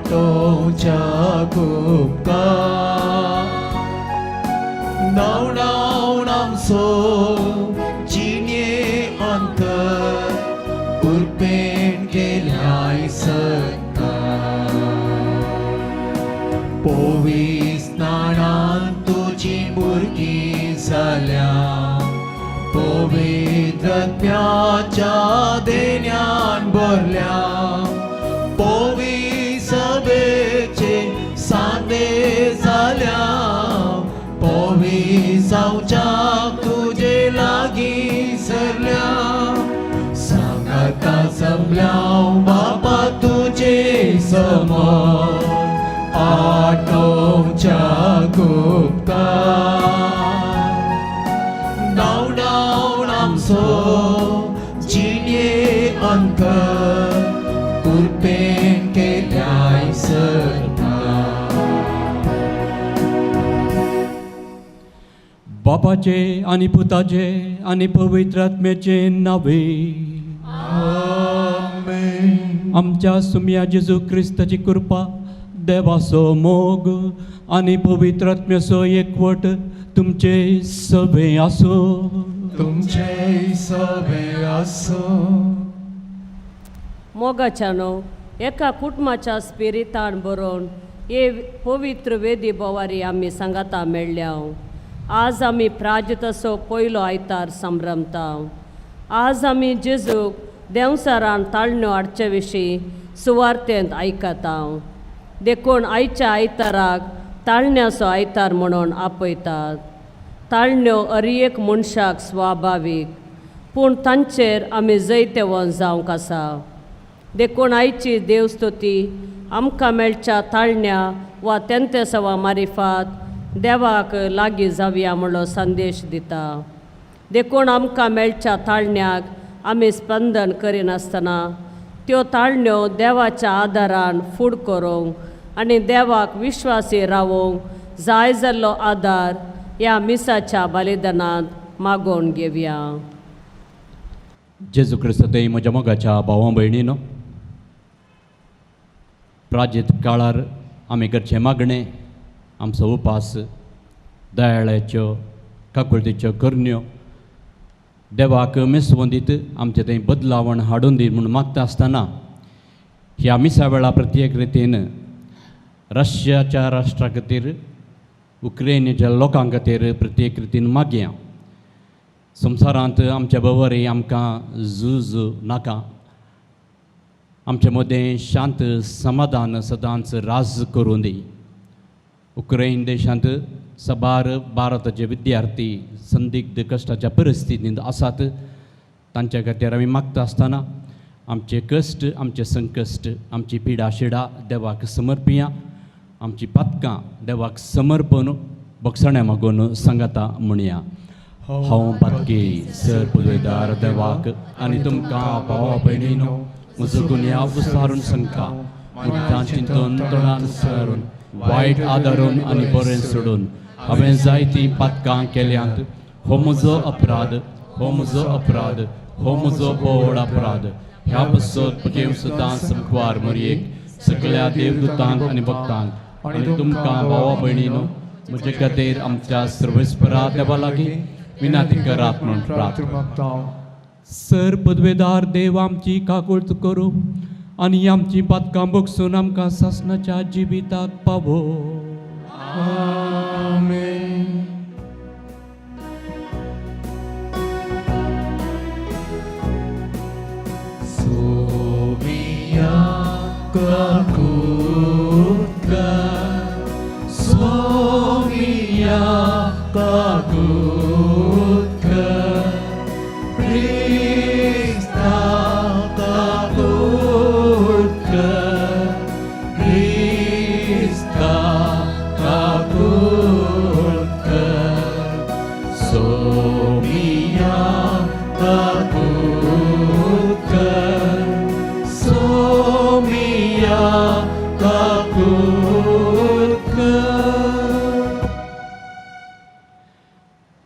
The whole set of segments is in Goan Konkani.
आटोवच्या गुपकार धांवडावन आमचो जिणे अंतर कृपेन केल्याय सत्ता. पोवीस नाणान तुजी भुरगीं जाल्या, पवित्र आत्म्याच्या देण्यान भरल्या, पोवी सभेचे सांदे जाल्या, पोवी जावच्याक तुजे लागीं सरल्या. सांगाता जमल्या बापा तुजे समोर आटोवच्या गुप्तार धांवडावन आमचो जिणे अंतर कृपेन केल्याय सरता. बापाचे आनी पुताचे आनी पवित्र आत्म्याचे नावे. आमेन. आमच्या सुम्या जेजू क्रिस्ताची कृपा, देवाचो मोग आनी पवित्र आत्म्याचो एकवट तुमचे सगळे आसूं. तुमचे सवे आसूं. मोगाच्यानो, एका कुटुंबाच्या स्पिरितान बरोवन हे पवित्र वेदी बोवारी आमी सांगाता मेळ्ळ्या. आज आमी प्राजिताचो पयलो आयतार संभ्रमता. आज आमी जेजूक देंवचारान ताळण्यो हाडचे विशीं सुवार्तेंत आयकता. देखून आयच्या आयताराक ताळण्याचो आयतार म्हणून आपयतात. ताळण्यो हर एक मनशाक स्वाभावीक, पूण तांचेर आमी जैतेवंत जावंक आसा. देखून आयची देवस्तुती आमकां मेळच्या ताळण्या वा तेंतेसवा मारिफात देवाक लागीं जावया म्हणलो संदेश दिता. देखून आमकां मेळच्या ताळण्याक आमी स्पंदन करिनासतना त्यो ताळण्यो देवाच्या आदारान फूड करूंक आनी देवाक विश्वासी रावूंक जाय जाल्लो आदार ह्या मिसाच्या बलिदानांत मागोवन घेवया. जेजू क्रिस्त थंय म्हज्या मोगाच्या भावां भयणीनो, प्राजीत काळार आमी करचें मागणें, आमचो उपास, दयाळाच्यो काकुळतीच्यो करण्यो देवाक मिसवून दीत आमचे थंय बदलावण हाडून दी म्हूण मागता आसतना ह्या मिसा वेळा प्रत्येक रितीन रशियाच्या राष्ट्रा खातीर, उक्रेनीच्या लोकां खातीर प्रत्येक रितीन मागया. संवसारांत आमच्या बवरी आमकां झूज नाका, आमचे मदें शांत समाधान सदांच राज करूं दी. उक्रेन देशांत साबार भारताचे विद्यार्थी संदिग्ध कश्टाच्या परिस्थितींत आसात, तांच्या खातीर आमी मागता आसतना आमचे कश्ट, आमचे संकश्ट, आमची पिडा शिडा देवाक समर्पिया. आमची पातकां देवाक समर्पण भोगसण्या मागून सांगाता म्हणया. हांव पातकी सर पुदयदार देवाक आनी तुमकां भावा भयणीनो म्हजो गुन्यांव विचारून सांगता. मुद्दां चिंतून, तोंडान सरून, वायट आदारून आनी बरें सोडून हांवें जायतीं पातकां केल्यांत. हो म्हजो अपराध, हो म्हजो अपराध, हो म्हजो बोड अपराध. ह्या पासत म्हजें सदां संकवार मरयेक, सगळ्या देवदूतांक आनी भक्तांक आनी तुमकां भावा भयणीनो म्हजे खातीर आमच्या सर्वेस्परा देवा लागीं विनंती करात म्हूण प्रार्थना. सर पदवेदार देव आमची काकुळत करूं आनी आमची पातकां बगसून आमकां सासणाच्या जिविताक पावो. आमेन. सोमिया काकुळट कर, सोमिया काकुळट कर, क्रिस्ता काकुळट कर, क्रिस्ता काकुळट कर, सोमिया काकुळट कर, सोमिया काकुळट कर.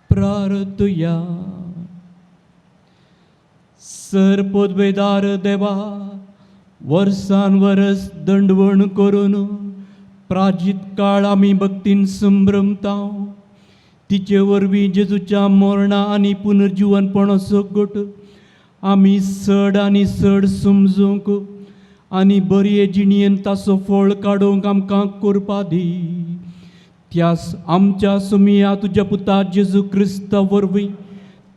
प्रार्थुया. सर पदवेदार देवा, वर्सान वरस दंडवण करून प्राजीत काळ आमी भक्तीन संभ्रमता. तिचे वरवीं जेजूच्या मरणा आनी पुनर्जिवनपणाचो गट आमी चड आनी चड समजूंक आनी बरे जिणयेन ताचो फळ काडूंक आमकां करपा दी. त्यास आमच्या सुमिया तुज्या पुता जेजू क्रिस्ता वरवीं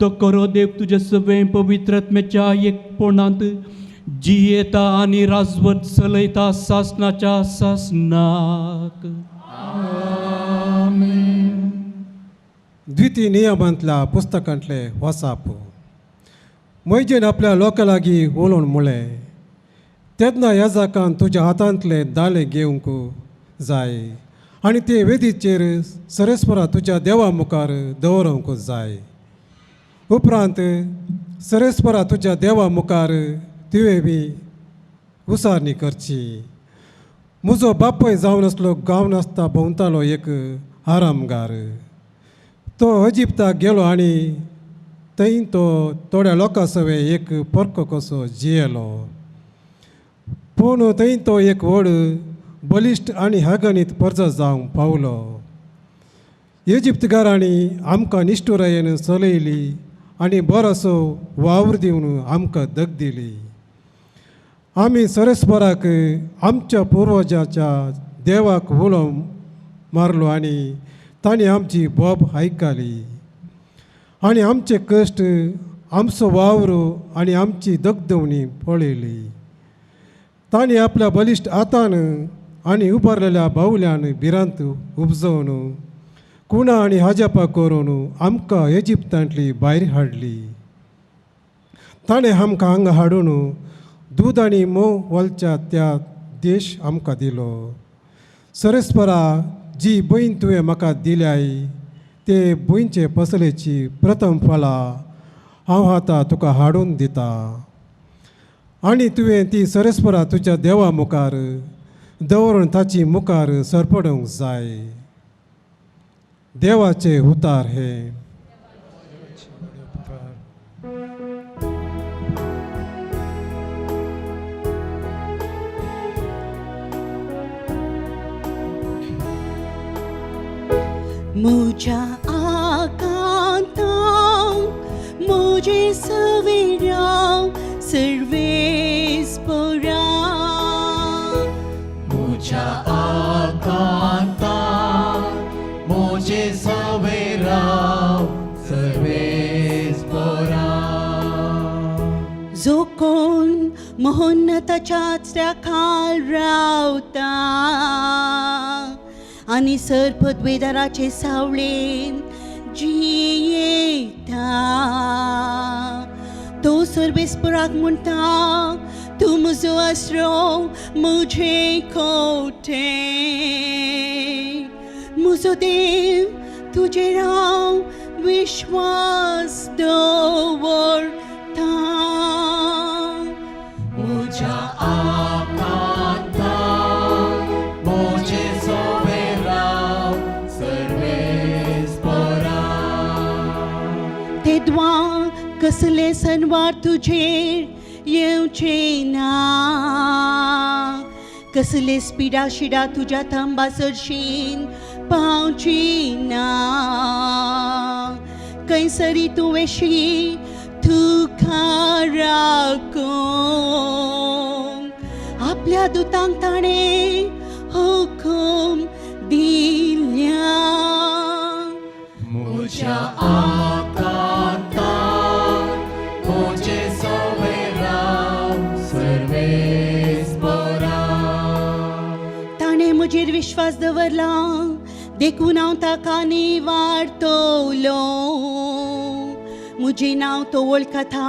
तो करो देव तुज्या सगळें पवित्रत्म्याच्या एकपणांत जियेता आनी राजवत चलयता सासनाच्या सासनाक. द्वितीय नियमांतल्या पुस्तकांतले वसाप. मैजेन आपल्या लोकां लागीं उलोवन म्हळें, तेन्ना याजकान तुज्या हातांतलें दालें घेवंक जाय आनी ते वेदीचेर सरेस्परा तुज्या देवा मुखार दवरूंक जाय. उपरांत सरेस्परा तुज्या देवा मुखार तुवें बी उसारणी करची. म्हजो बापूय जावन आसलो गांव नासता भोंवतालो एक आरामगार. तो अजिप्ताक गेलो आनी थंय तो थोड्या लोकां सवें एक परको कसो जियेलो. पूण थंय तो एक व्हड बलिश्ट आनी अगणीत परजा जावंक पावलो. इजिप्तकारांनी आमकां निश्ठुरायेन चलयली आनी बरोसो वावर दिवन आमकां दग दिली. आमी सरस्पराक आमच्या पुर्वजाच्या देवाक उलो मारलो आनी तांणी आमची बोब आयकली आनी आमचे कश्ट आमचो वावर आनी आमची दगदवणी पळयली. तांणी आपल्या बलिश्ट हातान आनी उबारलेल्या बावल्यान भिरांत उपजोवन कुणा आनी हाजापा करून आमकां इजिप्तांतली भायर हाडली. ताणें आमकां हांगा हाडून दूद आनी म्होंव वलच्या त्या देश आमकां दिलो. सरस्परा जी भयण तुवें म्हाका दिल्याय ते भंयचे पसलेची प्रथम फळां हांव आतां तुका हाडून दिता आनी तुवें ती सरस्परा तुज्या देवा मुखार दवरून ताची मुखार सरपडूंक जाय. देवाचे उतार हे. म्हज्या आकांतांक म्हजे सवेराव सर्वेस्परा. म्हज्या आकांताक म्हजे सवेराव सर्वेस्परा. जो कोण मोहन्नताच्या खाल रावता आनी सर्पद्वेदाराचे सावळेन जियेता तो सर्वेस्पराक म्हणटा, तूं म्हजो आसरो, म्हजें कोठे, म्हजो देव, तुजेर हांव विश्वास दवरता. म्हज्या आकांताक म्हजे सवेराव सर्वेस्परा. तेद्वा कसले सनवार तुजेर येवचे ना, कसले स्पिडा शिडा तुज्या थांबा सरशीन पावची ना. खंयसरी तूं वेशी तुका राखूंक आपल्या दुतांक ताणें हुकूम दिल्या. म्हज्या आकांताक म्हजे सवेराव सर्वेस्परा. ताणें म्हजेर विश्वास दवरला देखून हांव ताका निवारतलो. म्हजें नांव तो वळखता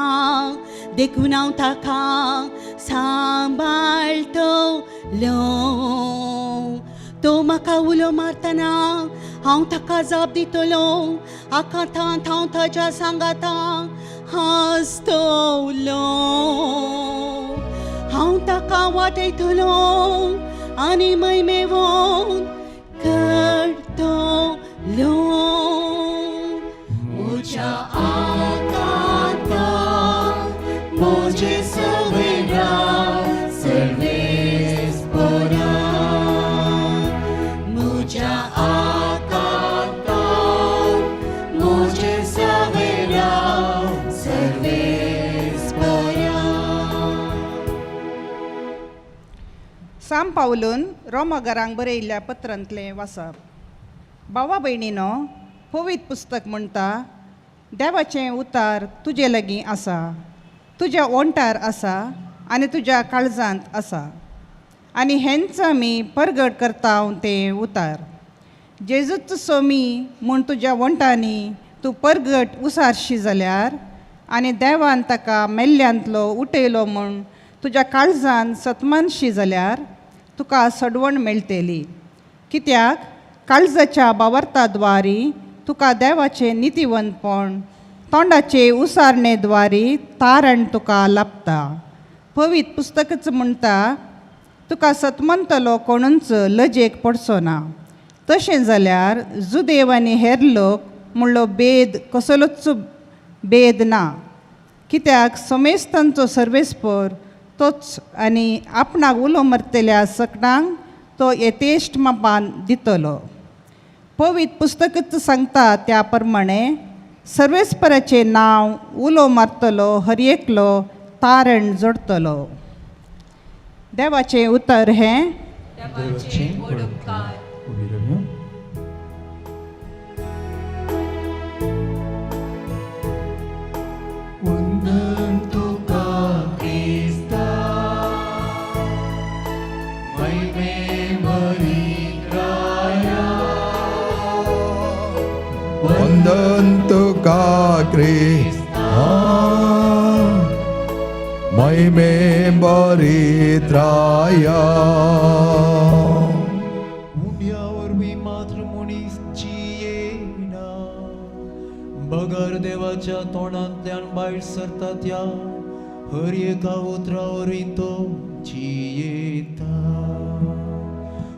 देखून हांव ताका सांबाळटलो. तो म्हाका उलो मारतना हांव ताका जाप दितलो. आकांतांत हांव ताज्या सांगाता हांसतलो. हांव ताका वाटयतलो आनी मैमेवोन करतलो. म्हज्या आकांताक म्हजे सवेराव सर्वेस्परा. पावलून रोमागरांक बरयल्ल्या पत्रांतलें वाचप. भावा भयणीनो, पवित्र पुस्तक म्हणटा, देवाचें उतार तुजे लागीं आसा, तुज्या ओंठार आसा आनी तुज्या काळजांत आसा, आनी हेंच आमी परगट करता तें उतार. जेजूच सोमी म्हूण तुज्या ओंठांनी तूं परगट उसारशी जाल्यार आनी देवान ताका मेल्ल्यांतलो उठयलो म्हूण तुज्या काळजान सतमानशी जाल्यार तुका सडवण मेळटली. कित्याक काळजाच्या बावर्ताद्वारी तुका देवाचें नितीवंतपण, तोंडाचे उसारणेद्वारी तारण तुका लाभता. पवित्र पुस्तकच म्हणटा, तुका सतमंतलो कोणूच लजेक पडचो ना. तशें जाल्यार जुदेव आनी हेर लोक म्हणलो भेद कसलोच भेद ना, कित्याक समेस्तांचो सर्वेस्पर तोच आनी आपणाक उलो मरतल्या सकणांक तो येतेश्ट मापान दितलो. पवित्र पुस्तकच सांगता त्या प्रमाणे सर्वेस्पराचें नांव उलो मारतलो हर एकलो तारण जोडतलो. देवाचें उतर हें. देवाचें उपकार. उबी रावया. वंदन तुका क्रिस्ता, महिमे भरीत राया. वंदन तुका क्रिस्ता, महिमे बरी त्राया. उंड्या वरवीं मात्र मनीस जियेना, बगर देवाच्या तोंडांतल्यान भायर सरता त्या हर एका उतरा वरवीं तो जियेता.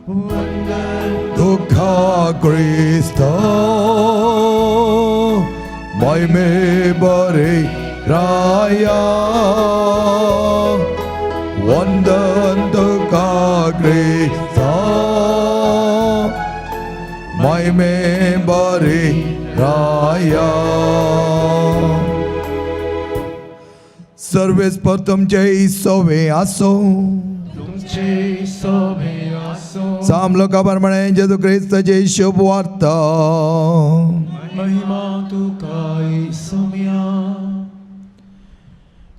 वंदन तुका क्रिस्ता, महिमे बरी राया. वंदन तुका क्रिस्ता, महिमे बरी राया. सर्वेस्पर तुमचे सोवे आसो. तुमचे सोबे आसो. साम लोका प्रमाणे जेजू क्रिस्ताची शुभ वार्ता. महिमा तुका सोम्या.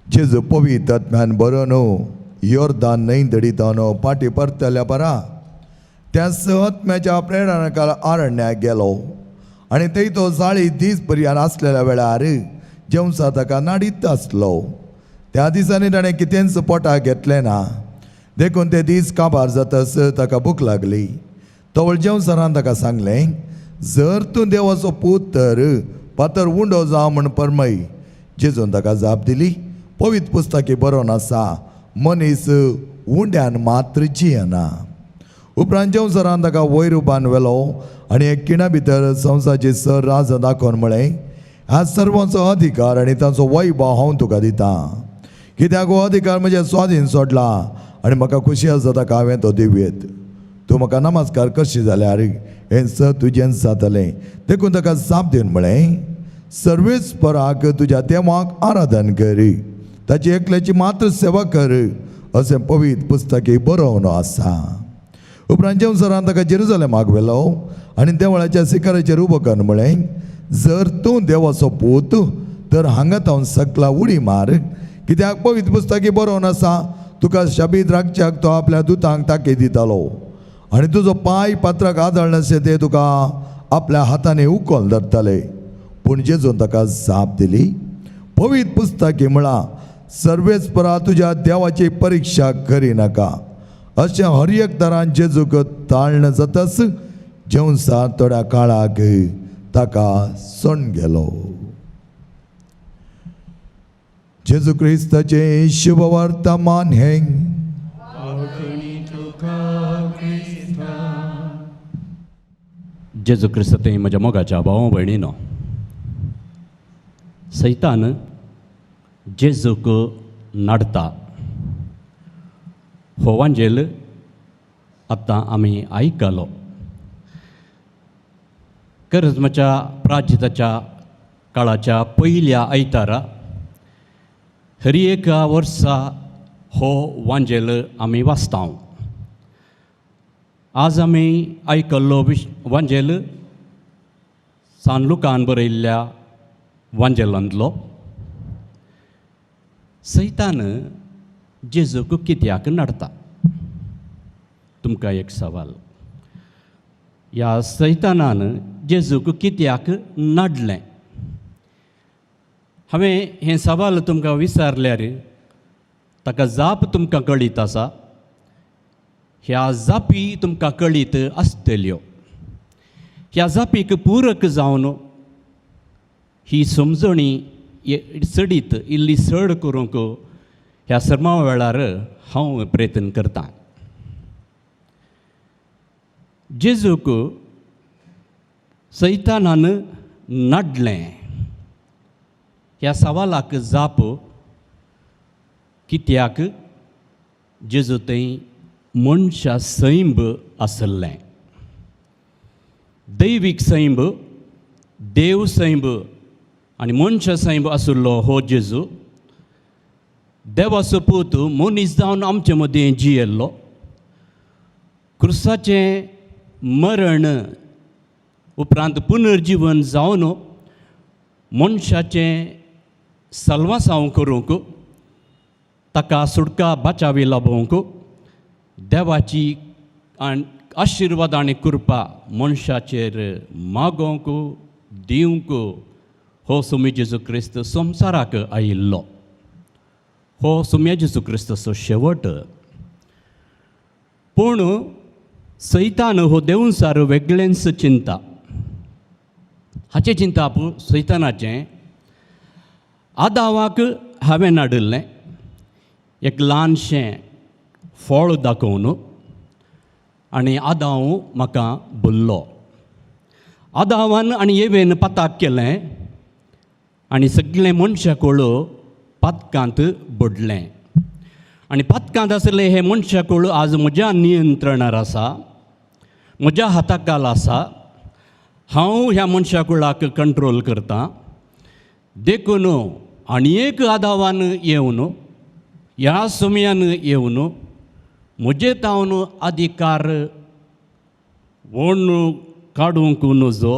जेजू पवित्र आत्म्यान बरोवन योर्दान न्हंय दडितानो पाटी परतल्या परा त्या आत्म्याच्या प्रेरणाकाल आरण्याक गेलो आनी थंय तो 40 दीस पर्यंत आसलेल्या वेळार जेवसा ताका नाडीत आसलो. त्या दिसांनी ताणें कितेंच पोटाक घेतलें ना, देखून ते दीस काबार जातच ताका भूक लागली. तवळ जेवसरान ताका सांगलें, जर तूं देवाचो पूत तर फातर उंडो जावं म्हण परमय. जेजून ताका जाप दिली, पवित्र पुस्तकी बरोवन आसा, मनीस उंड्यान मात्र जियेना. उपरांत जेवसरान ताका वयर उबान व्हेलो आनी एक खिणा भितर संवसाची सर राजा दाखोवन म्हळें, ह्या सर्वांचो अधिकार आनी तांचो वैभव हांव तुका दितां, कित्याक हो अधिकार म्हज्या स्वाधीन सोडला आनी म्हाका खोशी आसा ताका हांवें तो दिवयेत. तूं म्हाका नमस्कार करशी जाल्यार हें स तुजेंच जातलें. देखून ताका जाप दिवन म्हळें, सर्वेस्पराक तुज्या देवाक आराधन करी, ताची एकल्याची मात्र सेवा कर, अशें पवित्र पुस्तकी बरोवन आसा. उपरांत जेवसरान ताका जेरुजलेमाक व्हेलो आनी देवळाच्या शिखराचेर उबो करून म्हळें, जर तूं देवाचो पूत तर हांगा तावन सकला उडी मार, कित्याक पवित्र पुस्तकी बरोवन आसा, तुका शबीद राखच्याक तो आपल्या दुतांक ताकीद दितालो आनी तुजो पांय पात्राक आदळनासले ते तुका आपल्या हातांनी उखल धरताले. पूण जेजून ताका जाप दिली, पवित्र पुस्तकी म्हळां, सर्वेस्परा तुज्या देवाची परिक्षा करिनाका. अशें हर एक तरान जेजूक ताळण जाताच जेवसा थोड्या काळाक ताका सोण गेलो. जेजू क्रिस्ताचें शुभ वर्तमान हें. जेजू क्रिस्त थंय म्हज्या मोगाच्या भाव भयणीनो, सैतान जेजूक नाडता हो वांजेल आतां आमी आयकलो. करजमाच्या प्राजिताच्या काळाच्या पयल्या आयतारा हर एका वर्सा हो वांजेल आमी वाचता. आज आमी आयकल्लो विश वांजेल सान लुकान बरयल्ल्या वांजेलांतलो. सैतान जेजूक कित्याक नडता? तुमकां एक सवाल. ह्या सैतानान जेजूक कित्याक नाडलें? हांवें हें सवाल तुमकां विचारल्यार ताका जाप तुमकां कळीत आसा. ह्या जापी तुमकां कळीत आसतल्यो. ह्या जापीक पूरक जावन ही समजणी चडीत इल्ली चड करूंक ह्या सर्मा वेळार हांव प्रयत्न करतां. जेजूक सैतानान नाडलें ह्या सवालाक जाप कित्याक जेजू थंय मनशा सैंब आसलें. दैवीक सैंब, देव सैंब आनी मनशा सैंब आशिल्लो हो जेजू. देवाचो पूत मनीस जावन आमचे मदीं जियेल्लो. क्रुसाचें मरण उपरांत पुनर्जीवन जावन मनशाचें सल्वासांव करूंक, ताका सुटका बाचावी लाबोवंक, देवाची आनी आशिर्वाद आनी कृपा मनशाचेर मागोवंक दिवंक हो सुमी जेजू क्रिस्त संवसाराक आयिल्लो. हो सुम्या जेजू क्रिस्ताचो शेवट. पूण सैतान हो देवसार वेगळेंच चिंता. हाचें चिंताप सैतानाचें, आदावाक हांवें नाडिल्लें एक ल्हानशें फळ दाखोवन आनी आदांव म्हाका भुल्लो. आदावान आनी येवेन पाताक केलें आनी सगळें मनशाकूळ पातकांत बुडलें. आनी पातकांत आसलें हें मनशाकूळ आज म्हज्या नियंत्रणार आसा, म्हज्या हाताकाल आसा. हांव ह्या मनशाकुळाक कंट्रोल करतां. देखून आनी एक आदावान येवन ह्या सुमयान येवन म्हजे तावन अधिकार वोण काडूंक नजो.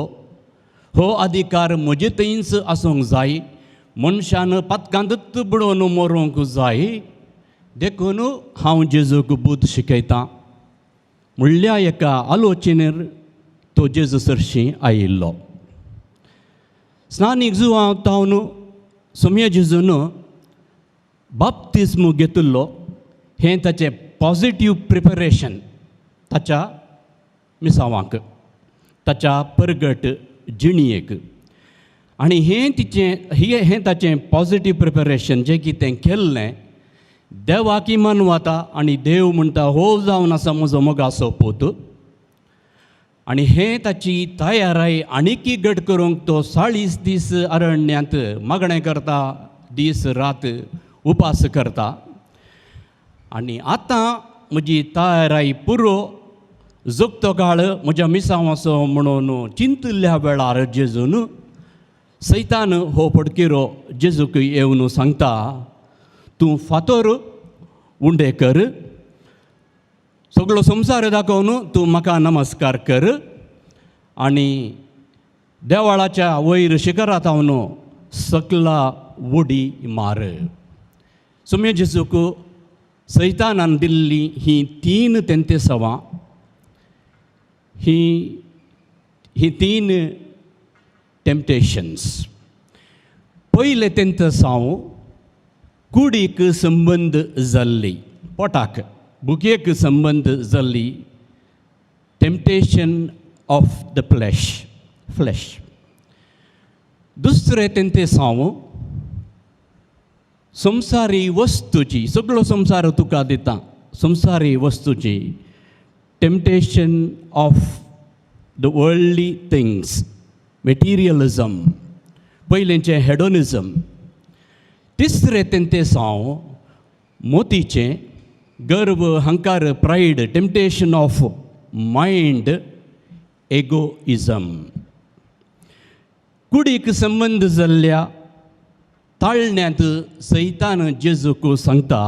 हो अधिकार म्हजे थंयच आसूंक जाय. मनशान पातकांतूच बुडोवन मरोंक जाय. देखून हांव जेजूक बुद्द शिकयतां म्हणल्या एका आलोचनेर तो जेजू सरशीं आयिल्लो. स्नानीक जुवां तावन सोम्या जेजून बाप्तिस्म घेतिल्लो. हें ताचें पॉजिटीव प्रिपरेशन ताच्या मिसांवाक, ताच्या परगट जिणयेक. आनी हें तिचें हें ताचें पॉजिटीव प्रिपरेशन जें कितें केल्लें देवाक इमान वता आनी देव म्हणटा हो जावन आसा म्हजो मोगाचो पूत. आनी हें ताची तयाराय आनीकय घट करूंक तो 40 दीस अरण्यांत मागणें करता, दीस रात उपास करता. आनी आतां म्हजी तयाराय पुरो, जगतो काळ म्हज्या मिसांव म्हणून चिंतिल्ल्या वेळार जेजून सैतान हो पडकिरो जेजूक येवन सांगता, तूं फातोर उंडे कर, सगळो संवसार दाखोवन तूं म्हाका नमस्कार कर आनी देवाळाच्या वयर शिखरात हांव सकला उडी मार. सुम्या जेजूक सैतानान दिल्ली ही तीन तेंतेसवां, ही ही तीन टेम्पटेशन्स. पयलें तेंतेसांव कुडीक संबंद जाल्ली, पोटाक भुकेक संबंद जाल्ली, temptation of the flesh. दुसरें तेंतेसांव संवसारी वस्तूची, सगळो संवसार तुका दिता संवसारी वस्तूची, temptation of the worldly things, materialism, पयलेंचें हेडोनिजम. तिसरें तेंतेसांव मोतीचें, गर्व, हंकार, pride, temptation of mind, egoism. कुडीक संबंद जाल्ल्या ताळण्यांत सैतान जेजूक सांगता,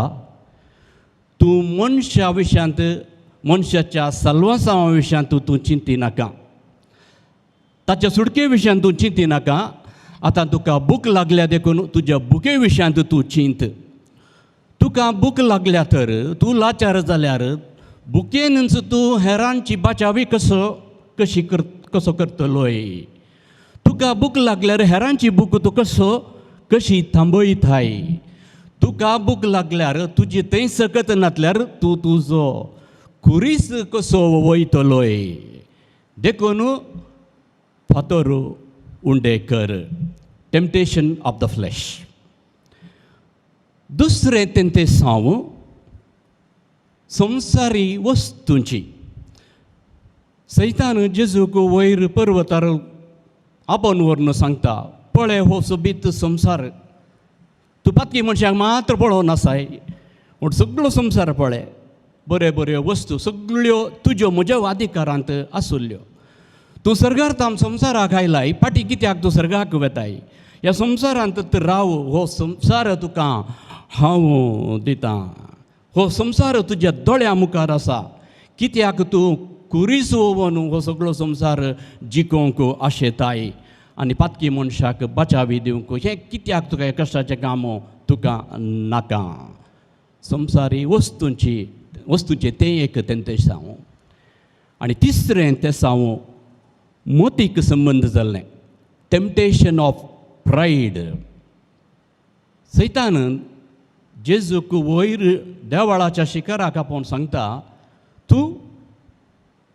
तूं मनशा विशयांत मनशाच्या साल्वासांवा विशयांत तूं चिंती नाका, ताच्या सुटके विशयांत तूं चिंती नाका. आतां तुका भूक लागल्या देखून तुज्या भुके विशयांत तूं चिंत. तुका भूक लागल्या तर तूं लाचार जाल्यार भुकेनच तूं हेरांची बाचावी कसो कशी कर कसो करतलोय. तुका भूक लागल्यार हेरांची भूक तूं कसो कशी थांबयताय. तुका भूक लागल्यार तुजी थंय सकत नासल्यार तूं तुजो खुरीस कसो वयतलोय. देखून फातर उंडे कर, टेम्पटेशन ऑफ the flash. दुसरें तेंतेसांव संवसारी वस्तूंची. सैतान जेजूक वयर पर्वतार आपोवन व्हरून सांगता, पळय हो सोबीत संवसार, तूं पातकी मनशाक मात्र पळोवन आसाय, पूण सगळो संवसार पळय, बऱ्यो बऱ्यो वस्तू सगळ्यो तुज्यो म्हज्या अधिकारांत आसुल्ल्यो. तूं सर्गार ताम संवसाराक आयलाय, फाटीं कित्याक तूं सर्गाक वेताय? ह्या संवसारांत तर राव, हो संवसार तुका हांव दितां, हो संवसार तुज्या दोळ्या मुखार आसा, कित्याक तूं खुरीस ओवन हो सगळो संवसार जिखोवंक आशेताय आनी पातकी मनशाक बचावी दिवंक हें कित्याक तुका हें कश्टाचें काम तुका नाका. संवसारी वस्तूंची वस्तूचें तें एक तेंतेसांव. आनी तिसरें तेसांव मोतीक संबंद जाल्लें, टेम्पटेशन ऑफ प्रायड. सैतान जेजूक वयर देवळाच्या शिखराक आपोवन सांगता, तूं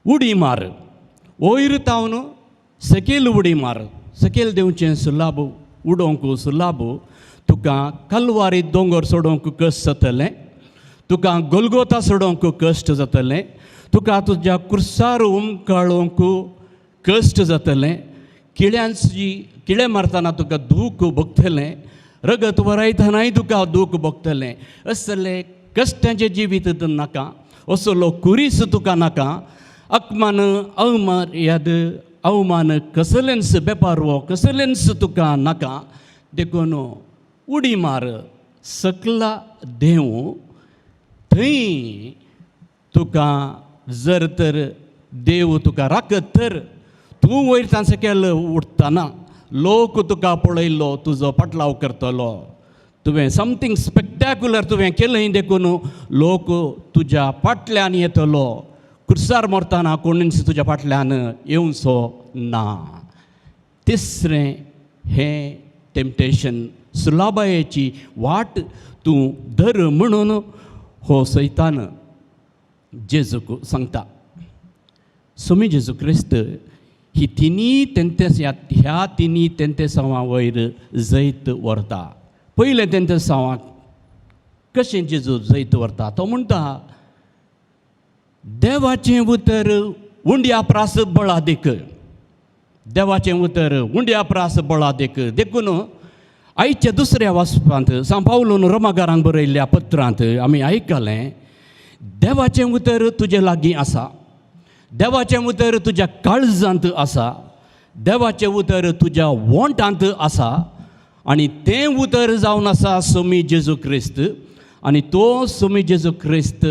उडी मार, वयर तावन सकयल उडी मार, सकयल देंवचें सुलाब उडोवंक सुलाब, तुका कलवारी दोंगर सोडोवंक कश्ट जातलें, तुका गोलगोता सोडोवंक कश्ट जातलें, तुका तुज्या कुर्सार उमकाळोवंक कश्ट जातलें, किळ्यांची किळे मारतना तुका दूख भोगतलें, रगत वरायतनाय तुका दूख भोगतलें. असलें कश्टांचें जिवीत नाका, असलो कुरीस तुका नाका. अपमान अवमर्याद अवमान कसलेंच बेपारवो कसलेंच तुका नाका. देखून उडी मार, सकला देंव, थंय तुका जर तर देव तुका राखत तर तूं वयर तांचे सकयल उडटना लोक तुका पळयलो तुजो पाटलाव करतलो. तुवें समथींग स्पेक्टेकुलर तुवें केलें देखून लोक तुज्या फाटल्यान येतलो. कुर्सार मरतना कोणूच तुज्या फाटल्यान येवचो ना. तिसरें हें टेम्पटेशन, सुलाबायेची वाट तूं धर म्हणून हो सैतान जेजूक सांगता. स्वामी जेजू क्रिस्त ही तिनी तेंतेस ह्या तिनी तेंतेसांवां वयर जैत व्हरता. पयलें तेंतेसांवाक कशें जेजू जैत व्हरता? तो म्हणटा, देवाचें उतर उंड्या प्रास बळादीक, देवाचें उतर उंड्या प्रास बळादीक. देखून आयच्या दुसऱ्या वाचपांत सांव पावलून रोमागारांक बरयल्ल्या पत्रांत आमी आयकलें, देवाचें उतर तुजे लागीं आसा, देवाचें उतर तुज्या काळजांत आसा, देवाचें उतर तुज्या वोंटांत आसा आनी तें उतर जावन आसा स्वामी जेजू क्रिस्त. आनी तो स्वामी जेजू क्रिस्त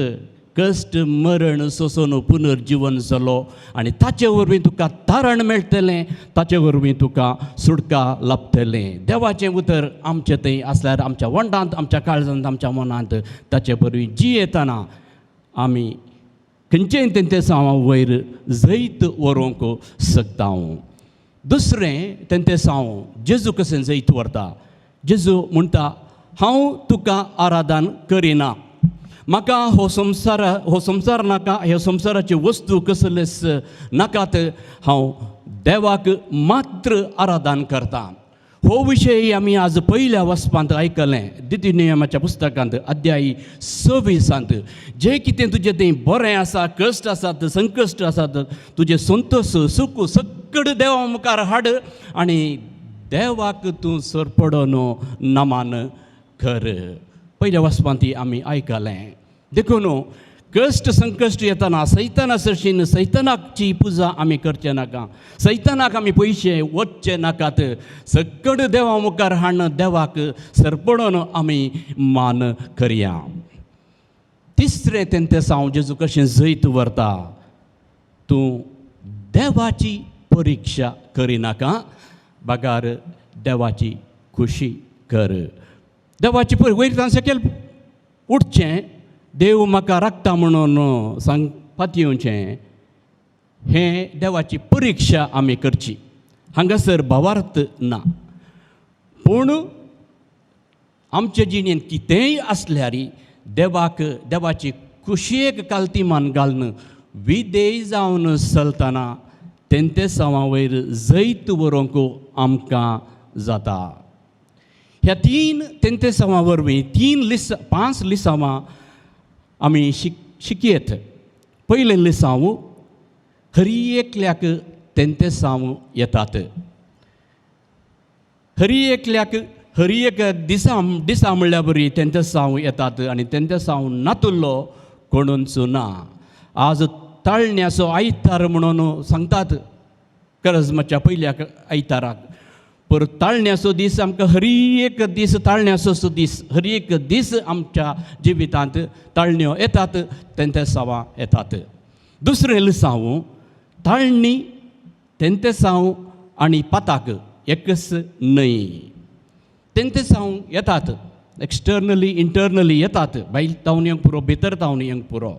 कश्ट मरण सोंसून पुनर्जिवन जालो आनी ताचे वरवीं तुका तारण मेळटलें, ताचे वरवीं तुका सुटका लाभतलें. देवाचें उतर आमचें थंय आसल्यार आमच्या वंडांत, आमच्या काळजांत, आमच्या मनांत ताचे वरवीं जियेतना आमी खंयचेय तेंतेसांवा वयर जैत व्हरूंक शकता. दुसरें तेंतेसांव जेजू कशें जैत व्हरता? जेजू म्हणटा, हांव तुका आराधन करिना, म्हाका हो संवसार नाका, ह्या संवसाराच्यो वस्तू कसलेच नाकात, हांव देवाक मात्र आराधन करता. हो विशय आमी आज पयल्या वचपांत आयकलें. द्वितीय नियमाच्या पुस्तकांत अध्यायी 26 जें कितें तुजें तें बरें आसा, कश्ट आसात, संकश्ट आसात, तुजें संतोश सुख सगळें देवा मुखार हाड आनी देवाक तूं सरपडोन नमान कर. पयल्या वचपांत आमी आयकलें. देखून कश्ट संकश्ट येतना सैताना सरशीन सैतानाची पुजा आमी करचे नाका, सैतानाक आमी पयशे वचचे नाकात, सगळें देवा मुखार हाडून देवाक सरपडोन आमी मान करया. तिसरें तेंतेसांव जेजू कशें जैत व्हरता, तूं देवाची परिक्षा करिनाका बगार देवाची खुशी कर. देवाची परी वयर तांचे सकयल उठचें, देव म्हाका राखता म्हणून सांग पातयेवचें, हें देवाची परिक्षा आमी करची. हांगासर भावार्थ ना, पूण आमचे जिणेंत कितेंय आसल्यार देवाक देवाची खुशयेक कालतीमान घालून विधेय जावन चलतना तेंतेसांवा वयर जैत व्हरूंक आमकां जाता. ह्या तीन तेंतेसांवा वरवीं तीन लिस पांच लिसांवां आमी शिकयत. पयलें लिसांव, हरी एकल्याक तेंतेसांव येतात. हरी एकल्याक हरी एक दिसा दिसा म्हणल्यार बरी तेंतेसांव येतात आनी तेंतेसांव नातुल्लो कोणूच ना. आज ताळण्याचो आयतार म्हणून सांगतात करजमाच्या पयल्या आयताराक, पर ताळण्याचो दीस आमकां हरी एक दीस ताळण्याचो दीस, हरी एक दीस आमच्या जिवितांत ताळण्यो येतात, तेंतेसांवां येतात. दुसरें लिसांव, ताळणी तेंतेसांव आनी पाताक एकच न्हय. तेंतेसांव येतात एक्सटर्नली इंटर्नली येतात, भायल तावन येवंक पुरो, भितर तावन येवंक पुरो,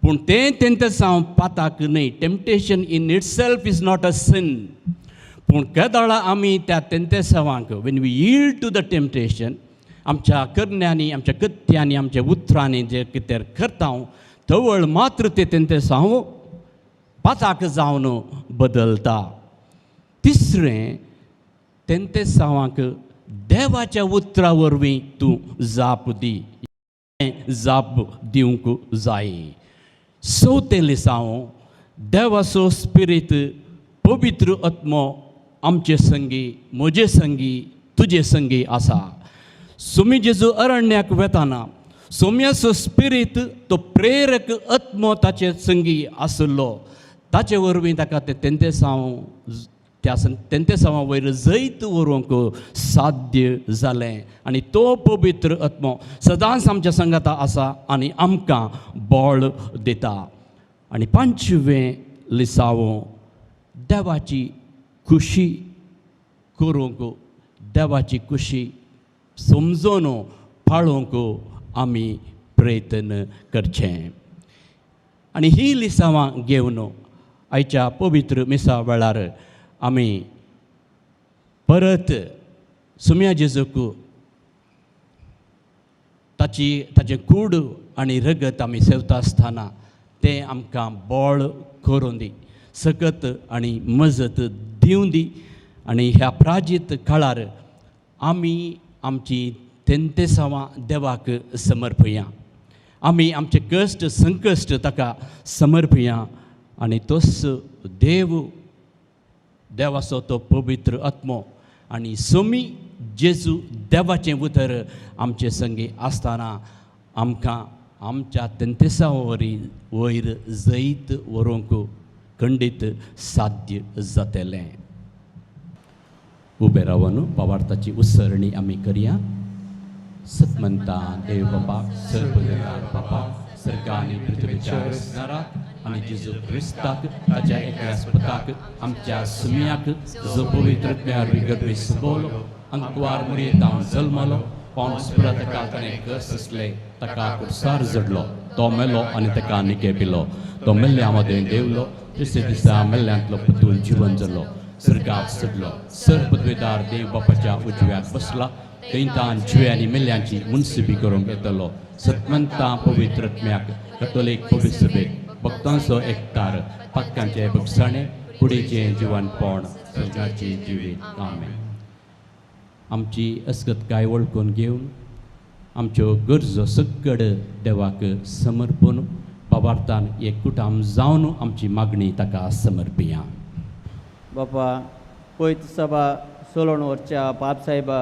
पूण तें तेंतेसांव पाताक न्हय. Temptation in itself is not a sin, पूण केदळा आमी त्या तेंतेसांवांक when we yield to the temptation, आमच्या करण्यांनी आमच्या कृत्यांनी आमच्या उतरांनी जे कितें करता तवळ मात्र ते तेंतेसांव पाताक जावन बदलता. तिसरें, तेंतेसांवांक देवाच्या उतरा वरवीं तूं जाप दी, जाप दिवंक जाय. चवथें लिसांव, देवाचो स्पिरीत पवित्र आत्मो आमचे संगी, म्हजे संगी, तुजे संगी आसा. सोमी जेजू अरण्याक वेताना सोम्याचो स्पिरीत तो प्रेरक आत्मो ताचे संगी आसलो, ताचे वरवीं ताका ते तेंतेसांव त्या तेंतेसांवा वयर जैत व्हरूंक साध्य जालें. आनी तो पवित्र आत्मो सदांच आमच्या संगाता आसा आनी आमकां बळ दिता. आनी पांचवें लिसांव, देवाची खुशी करूंक, देवाची खुशी समजून पाळोवंक आमी प्रयत्न करचें. आनी ही लिसांवां घेवन आयच्या पवित्र मिसा वेळार आमी परत सुम्या जेजूक ताची ताचें कूड आनी रगत आमी सेवता आसतना तें आमकां बळ करूं दी, सकत आनी मजत दिवं दी. आनी ह्या प्राजीत काळार आमी आमची तेंतेसांवां देवाक समर्पया, आमी आमचे कश्ट संकश्ट ताका समर्पया आनी तोच देव देवाचो तो पवित्र आत्मो आनी सोमी जेजू देवाचें उतर आमचे संगी आसतना आमकां आमच्या तेंतेसांवा वरी वयर जैत व्हरूंक खंडीत साध्य जातलें. उबें रावन पवार्थाची उत्सरणी आमी करया. सतमंता देव बापा, सर्वदार बापा, सर्ग आनी पृथ्वीच्या रचणाराक आनी जेजू क्रिस्ताक ताच्या एकल्या पुताक आमच्या सुम्याक, जो पवित्र आत्म्या सुबोलो, अंकवार मुरयेतावन जल्मलो, पावस ताका ताणें कस आसले, ताका कुर्सार जडलो, तो मेलो आनी ताका निके पिलो, तो मेल्ल्या मदें देवलो, तिसऱ्या दिसा मेल्ल्यांतलो पुतूल जिवन जालो, सर्गाक चडलो, सर पदवेदार देव बापाच्या उजव्याक बसला, थंयतान जिव्या आनी मेल्ल्यांची मुनसिबी करूंक येतलो. सतमंता पवित्र आत्म्याक, कथोलीक पवित्र सभेक, भक्तांचो एकतार, पातकांचे बगसाणे, कुडीचें जिवनपण, सर्गाची जिवीत. आमेन. आमची अस्कतकाय वळखून घेवन आमच्यो गरजो सगळ देवाक समर्पून पवार्थान एक कुटाम जावन आमची मागणी ताका समर्पिया. बापा पयत सभा सोलोण वरच्या पाप साहेबा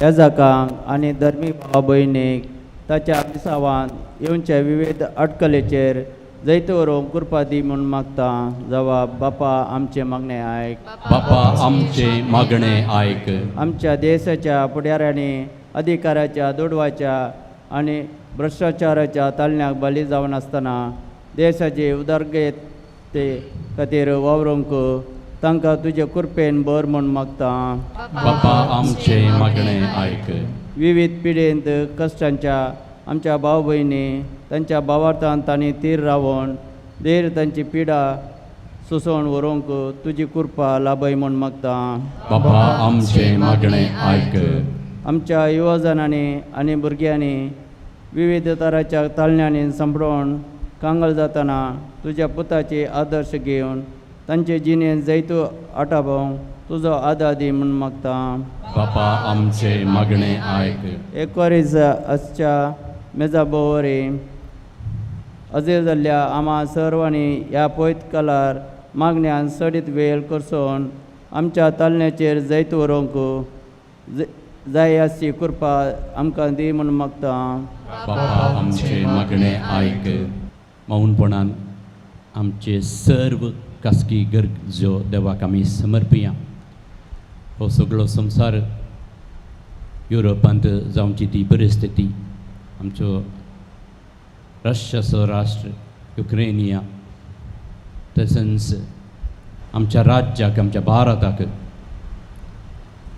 याजाकांक आनी धर्मीक भावा भयणीक ताच्या मिसावान येवच्या विविध अटकलेचेर जैत व्हरूंक कृपा दी म्हूण मागता. जवाब बापा आमचें मागणें आयक. बापा आमचे मागणें आयक. आमच्या देशाच्या फुडाऱ्यांनी अधिकाराच्या दुडवाच्या आनी भ्रश्टाचाराच्या तालण्याक बली जावन आसतना देशाचे उदरगते खातीर वावरूंक तांकां तुजे कृपेन बर म्हूण मागता. बापा आमचें मागणें आयक. विविध पिडेंत कश्टांच्या आमच्या भाव भयणी तांच्या भावार्थान तांणी तीर रावन देर तांची पिडा सोंसून व्हरूंक तुजी कृपा लाभय म्हूण मागता. बापा आमचें मागणें आयक. आमच्या युवजनांनी आनी भुरग्यांनी विविध तरांच्या तालण्यांनी सांपडोवन कांगळ जातना तुज्या पुताचे आदर्श घेवन तांचे जिणेंत जैतू आटापोवंक तुजो आदार दी म्हूण मागता. बापा आमचें मागणें आयक. एकवरीज आसच्या मेजा भोंवरी अजीर जाल्ल्या आमा सर्वांनी ह्या पयत कलार मागण्यान सडीत वेळ करसून आमच्या तालण्याचेर जैत व्हरूंक जाय आसची कृपा आमकां दी म्हूण मागता. बापा आमचें मागणें आयक. मौनपणान आमचे सर्व खासगी गरजो देवाक आमी समर्पिया. हो सगळो संवसार युरोपांत जावची ती परिस्थिती, आमचो रशियाचो राष्ट्र युक्रेनिया, तशेंच आमच्या राज्याक आमच्या भारताक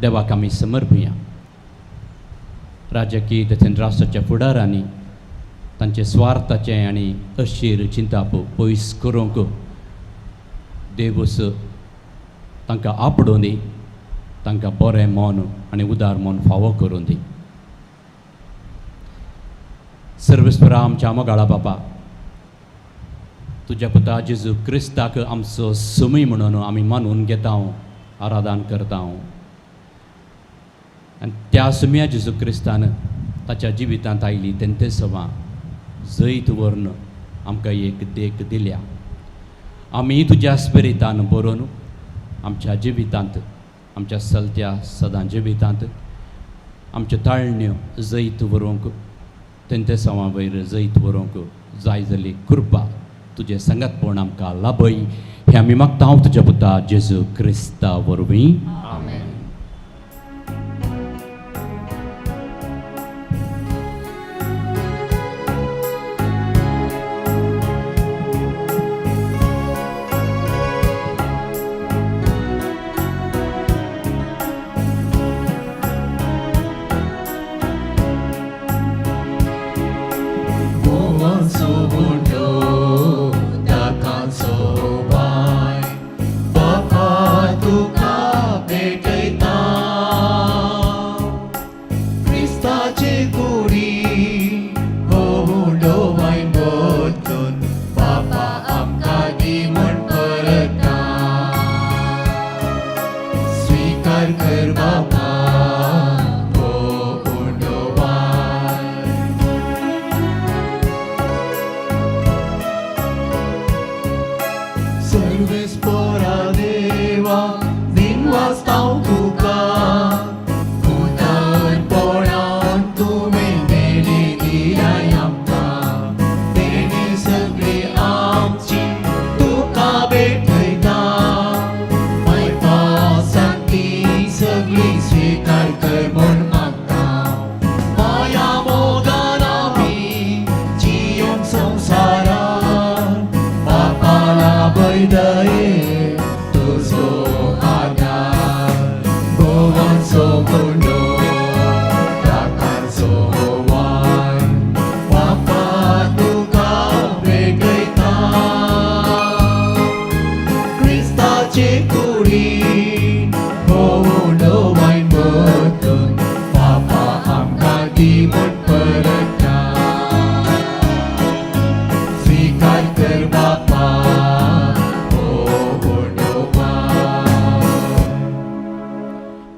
देवाक आमी समर्पिया. राजकीय तशेंच राष्ट्राच्या फुडारांनी तांचे स्वार्थाचें आनी अशीर चिंताप पयस करूंक देवूस तांकां आपडूं दी, तांकां बरें मन आनी उदार मन फावो करूं दी. सर्वेस्परा आमच्या मोगाळा बापा, तुज्या पुता जेजू क्रिस्ताक आमचो सुमी म्हणून आमी मानून घेता, आराधन करता. आनी त्या सुमया जेजू क्रिस्तान ताच्या जिवितांत आयली तेंते सवां जैत व्हरून आमकां एक देख दिल्या. आमी तुज्या स्पिरितान बरोवन आमच्या जिवितांत, आमच्या चलत्या सदां जिवितांत आमच्यो ताळण्यो जैत व्हरूंक, तेंते सवां वयर जैत व्हरूंक जाय जाल्ली कृपा तुजें सांगातपण आमकां लाभय हें आमी मागता हांव तुज्या पुता जेजू क्रिस्ता वरवीं. आमेन.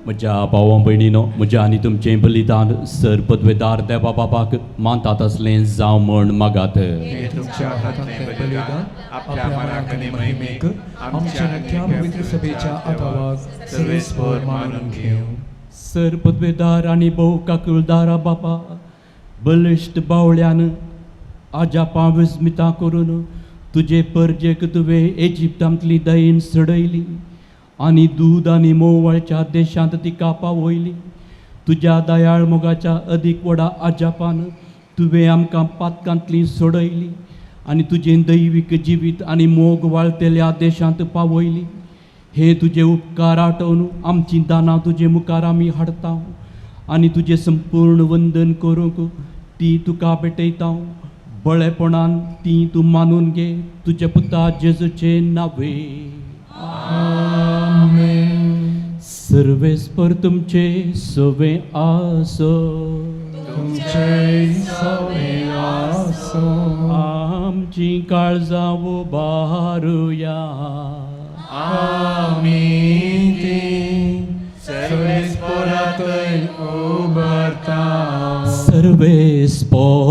म्हज्या भावा भयणीनो, म्हज्या आनी तुमचें बलिदान सर पदवेदार देवा बाबाक मानतात असलें जावं म्हण मागात. तुमच्या हातांतलें बलिदान आपल्या मनाक आनी महिमेक आमच्या नख्या पवित्र सभेच्या आदावाक सर्वेस्पर मानून घेवं. सर पदवेदार आनी भोव काकुळदारा बापा, बलिश्ट बावळ्यान आजापां विस्मितां करून तुजे परजेक तुवें इजिप्तांतली दयेन सडयली आनी दूद आनी मोवळच्या देशांत तिका पावयली. तुज्या दयाळ मोगाच्या अदीक व्हडा आजापान तुवें आमकां पातकांतली सोडयली आनी तुजें दैवीक जिवीत आनी मोग वाळटेल्या देशांत पावयली. हे तुजे उपकार आठोवन आमचीं दानां तुजे मुखार आमी हाडता आनी तुजें संपूर्ण वंदन करूंक ती तुका भेटयता. बळेपणान ती तूं मानून घे तुज्या पुता जेजूचे नावे. आमेन. सर्वेस्पर तुमचे सवे आसो. तुमचे सवे आसो. आमची काळजां उबारुया. आमी ती सर्वेस्परातय उबारता. सर्वेस्पोराक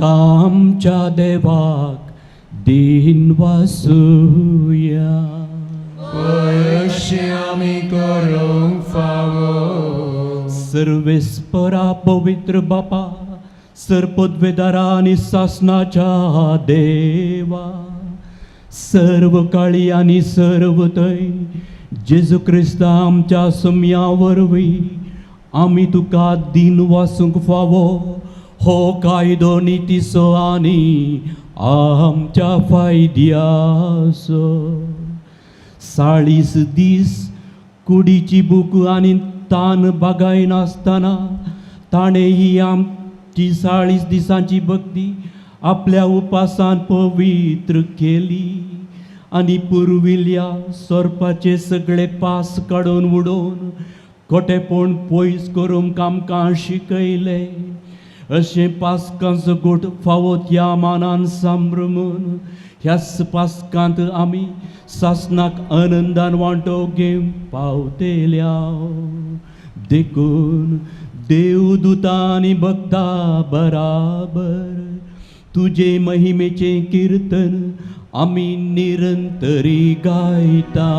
आमच्या देवाक दिन वासुया. पयशे आमी करूंक फावो. सर्वेस्परा पवित्र बापा, सरपदवेदारा आनी सासनाच्या देवा, सर्व काळी आनी सर्व थंय जेजू क्रिस्ता आमच्या सम्या वरवीं आमी तुका दिन वासूंक फावो हो कायदो नितीचो आनी आमच्या फायद्याचो. 40 दीस कुडीची भूक आनी तान बागायनासतना ताणें ही आमची 40 दिसांची भक्ती आपल्या उपासान पवित्र केली आनी पुर्विल्ल्या सोरपाचे सगळे पास काडून उडोवन खोटेपण पयस करूंक आमकां शिकयलें. अशें पास्कांचो गोट फावो त्या मानान सांभ्रमून ह्याच पास्कांत आमी सासनाक आनंदान वांटो घेवंक पावतेल्या. देखून देवदूतां आनी भक्ता बराबर तुजे महिमेचें किर्तन आमी निरंतरी गायता.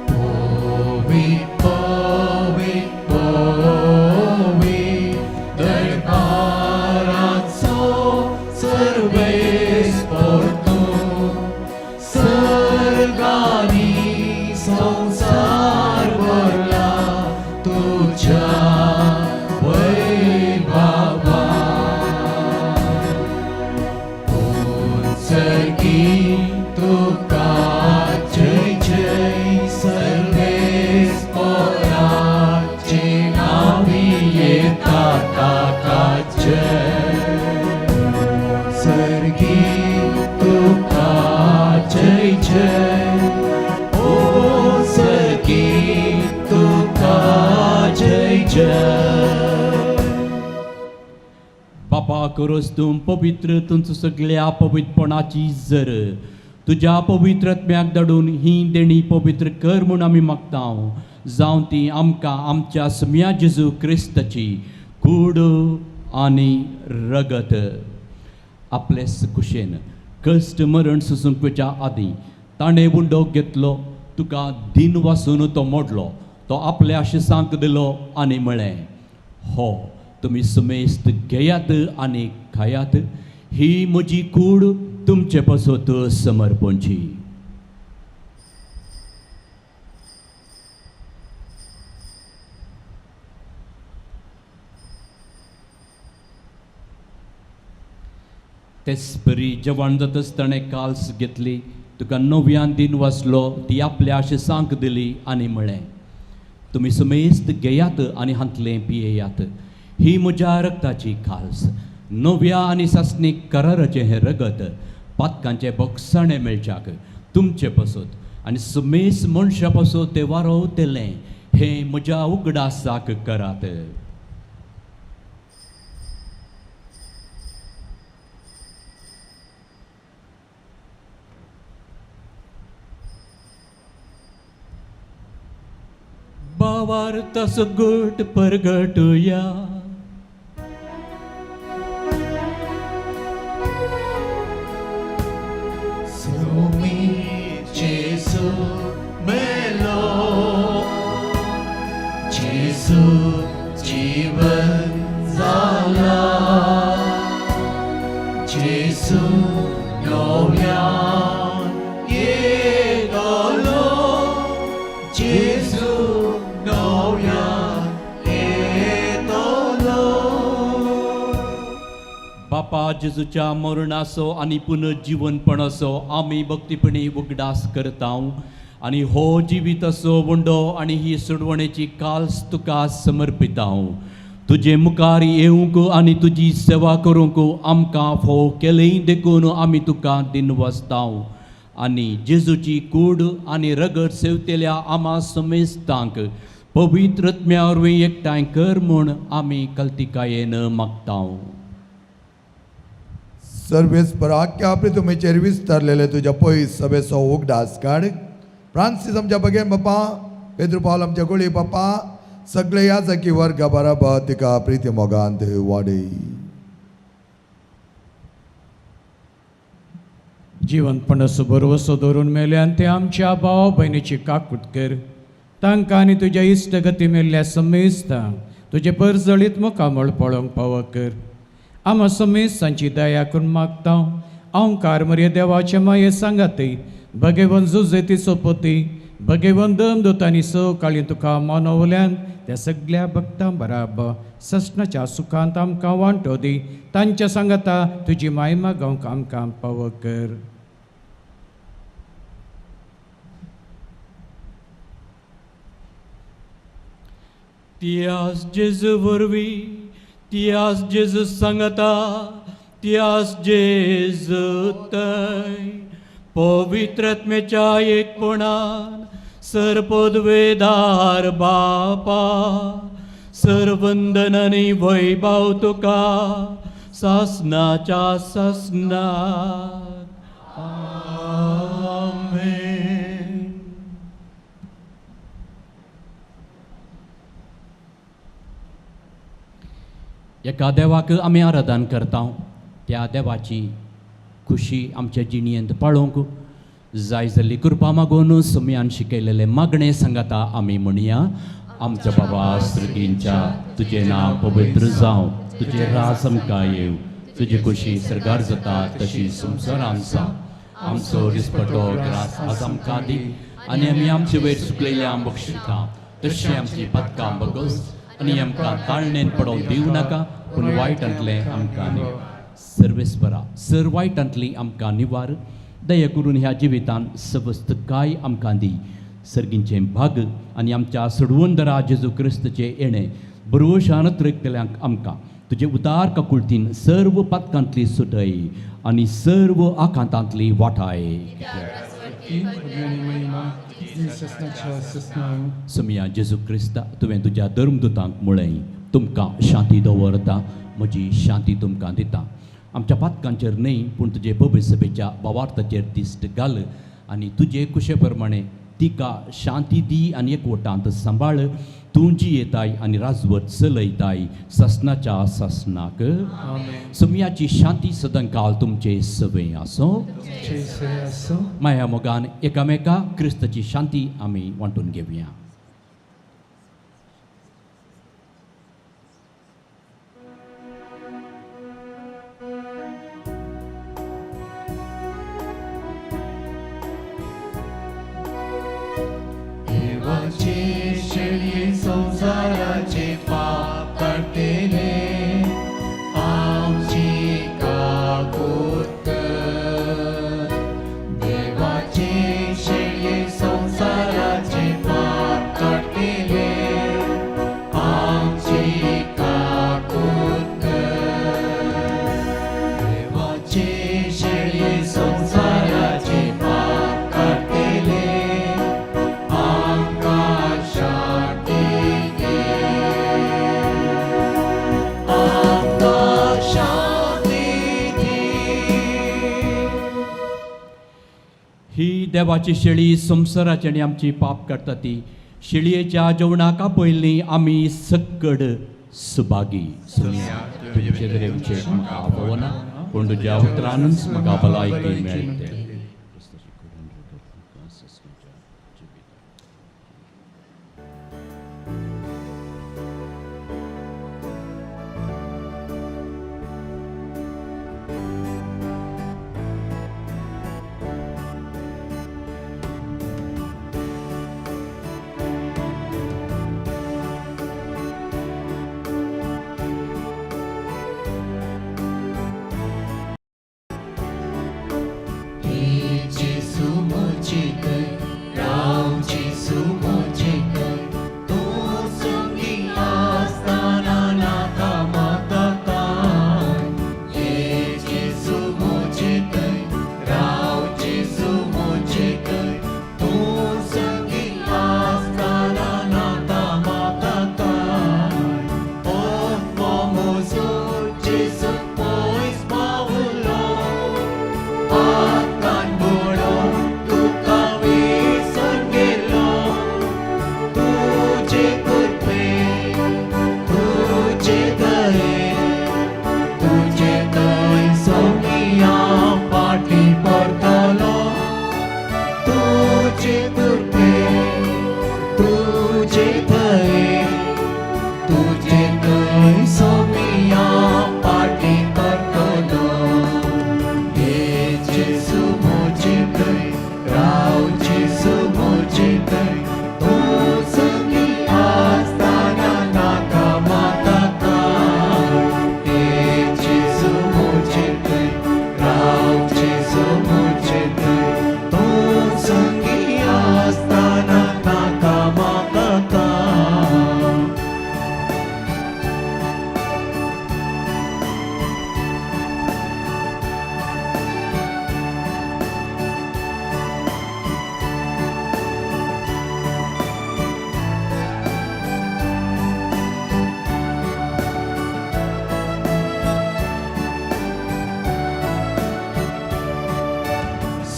पवी पवी पवी दरबाराचो सर्वेस्पर तूं, सर्गांनी संवसार भरला तुज्या वैभवान. उंचकी तुका जय जय सर्वेस्पराचे नांवी येता ताका जय. सर्गी तुका जय जय, ओ सर्गी तुका जय जय. बापा करोस तूं पवित्र तुमचो सगल्या पवित्रपणाची जर तुज्या पवित्र आत्म्याक धाडून ही देणी पवित्र कर म्हूण आमी मागता. जावं ती आमकां आमच्या सम्या जेजू क्रिस्ताची कूड आनी रगत. आपले कुशेन कश्ट मरण सोसूंक वच्या आदीं ताणें उंडो घेतलो, तुका दिन वासून तो मोडलो, तो आपल्या शिसांक दिलो आनी म्हळें, हो तुमी सुमेस्त घेयात आनी खायात, ही म्हजी कूड तुमचे पासत समर्पणची. तेच परी जेवण जातच ताणें काल्स घेतली, तुका नव्यान दिन वाचलो, ती आपल्या शिसांक दिली आनी म्हळें, तुमी सुमेस्त घेयात आनी हांतलें पियेयात, ही म्हज्या रक्ताची काल्स, नव्या आनी सासणीक कराराचें हें रगत पातकांचें बोगसाणें मेळच्याक तुमचे पासत आनी सुमेस मनशा पासत तें वारोवतलें, हें म्हज्या उगडासाक करात. बावार तसो गोट परगटुया. सुमी जेसू मेलो, जेसू जीवन जाला, जेसू नव्यान येतलो, जेसू बापा जेजूच्या मरणाचो आनी पुनर्जीवनपणाचो आमी भक्तीपणी उगडास करता आनी हो जिविताचो उंडो आनी ही सोडवणेची काल्स तुका समर्पिता. तुजे मुखार येवंक आनी तुजी सेवा करूंक आमकां फोव केलें देखून आमी तुका दिनवासता. आनी जेजूची कूड आनी रगत सेवतेल्या आमा समेस्तांक पवित्र आत्म्या वरवीं एकठांय कर म्हूण आमी कल्तिकायेन मागता. सर्वेस पराख्या प्रितुमेचेर विस्तारलेले तुज्या पयस सभेचो उगडास काड. फ्रांसीस आमच्या बगेन बापा, पेद्रू पावल आमच्या गोळी बापा, सगळे याजकी वर्गा बराबर तिका प्रिती मोगांत वाडय. जिवंतपणाचो भरवसो दवरून मेल्यान ते आमच्या भाव भयणीची काकूट कर. तांकां आनी तुज्या इश्टगती मेल्ल्या समेस्तांक तुजें परजळीत मुखामळ पळोवंक पावो कर. आमा समेस्तांची दया करून मागता. ओंकार मरे देवाचे माये सांगातय भगेवन जुजेती सोपती भगेवन दमदूतांनी सकाळीं तुका मनोवल्यान त्या सगल्या भक्तां बराबर ससनाच्या सुखांत आमकां वांटो दी. तांच्या सांगाता तुजी मायमा गावंक आमकां पावो कर. त्यास जेजू वरवीं, त्यास जेजू सांगता, त्यास जेजू थंय पवित्र आत्म्याच्या एकपणान सर्पदवेदार बापा, सर्वंदन आनी वैभव तुका सासनाच्या सासनाक. आमेन. एका देवाक आमी आराधन करता, त्या देवाची खुशी आमच्या जिणेंत पाळोवंक जाय जाल्ली कृपा मागून सुमयान शिकयलेले मागणें सांगाता आमी म्हणया. आमच्या बाबा सर्गींच्या, तुजें नांव पवित्र जावं, तुजें राज आमकां येवं, तुजी खुशी सर्गार जाता तशी संवसारांत जावं. आमचो दिसपटो ग्रास आज आमकां दी आनी आमी आमचे वयर सुकलेल्या बक्षिता तशी आमची पदकां बगस आनी आमकां ताळणेन पडोवंक दिवं नाका, पूण वायटांतलें आमकां न्ही. सर्वेस्परा सर वायटांतली आमकां निवार. दया करून ह्या जिवितान सवस्तकाय आमकां दी. सर्गींचें भाग आनी आमच्या सोडवंदरा जेजू क्रिस्तचें येणें बरोशान त्रकतल्यांक आमकां तुजे उदार काकुळतीन सर्व पातकांतली सुटय आनी सर्व आकांतांतली वाटाय. समिया जेजू क्रिस्ता, तुवें तुज्या धर्मदुतांक म्हळें, तुमकां शांती दवरता, म्हजी शांती तुमकां दिता. आमच्या पातकांचेर न्हय पूण तुजे पवित्र सभेच्या भावार्थाचेर दिश्ट घाल आनी तुजे कुशे प्रमाणे तिका शांती दी आनी एकवटांत सांबाळ. तूं जियेताय आनी राजवट चलयताय सासनाच्या सासनाक. समियाची शांती सदांकाल तुमचे सवय आसूं. माया मोगान एकामेका क्रिस्ताची शांती आमी वांटून घेवया. देवाचे शेळये संवसाराचे पाप काडटेले, आमची काकूत कर. देवाचे शेळये संवसाराचे पाप काडटेले, आमची काकूत कर. देवाचे शेळये संवसाराचे पाप काडटेले, आमकां शांती दी. आमकां शांती दी. ही देवाची शेळी संवसाराची आनी आमची पाप काडटा ती शेळयेच्या जेवणाक आपयल्ली आमी सक्कड सुभागी. सुनिया, तुमचे तरेचे म्हाका आपोवना पूण तुज्या उतरानूच म्हाका भलायकी मेळटे.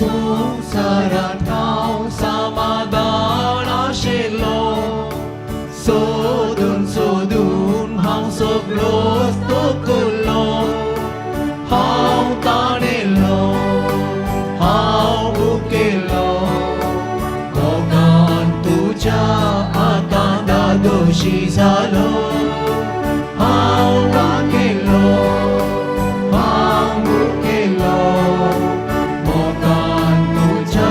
संवसारांत हांव समाधान आशिल्लो सोदून सोदून हांव सगळोच तोकुल्लो हांव ताणेल्लो हांव भुकेल्लो मोगान तुज्या आतां दादोशी जालो हांव वाकेल्लो हांव भुकेल्लो मोगान तुज्या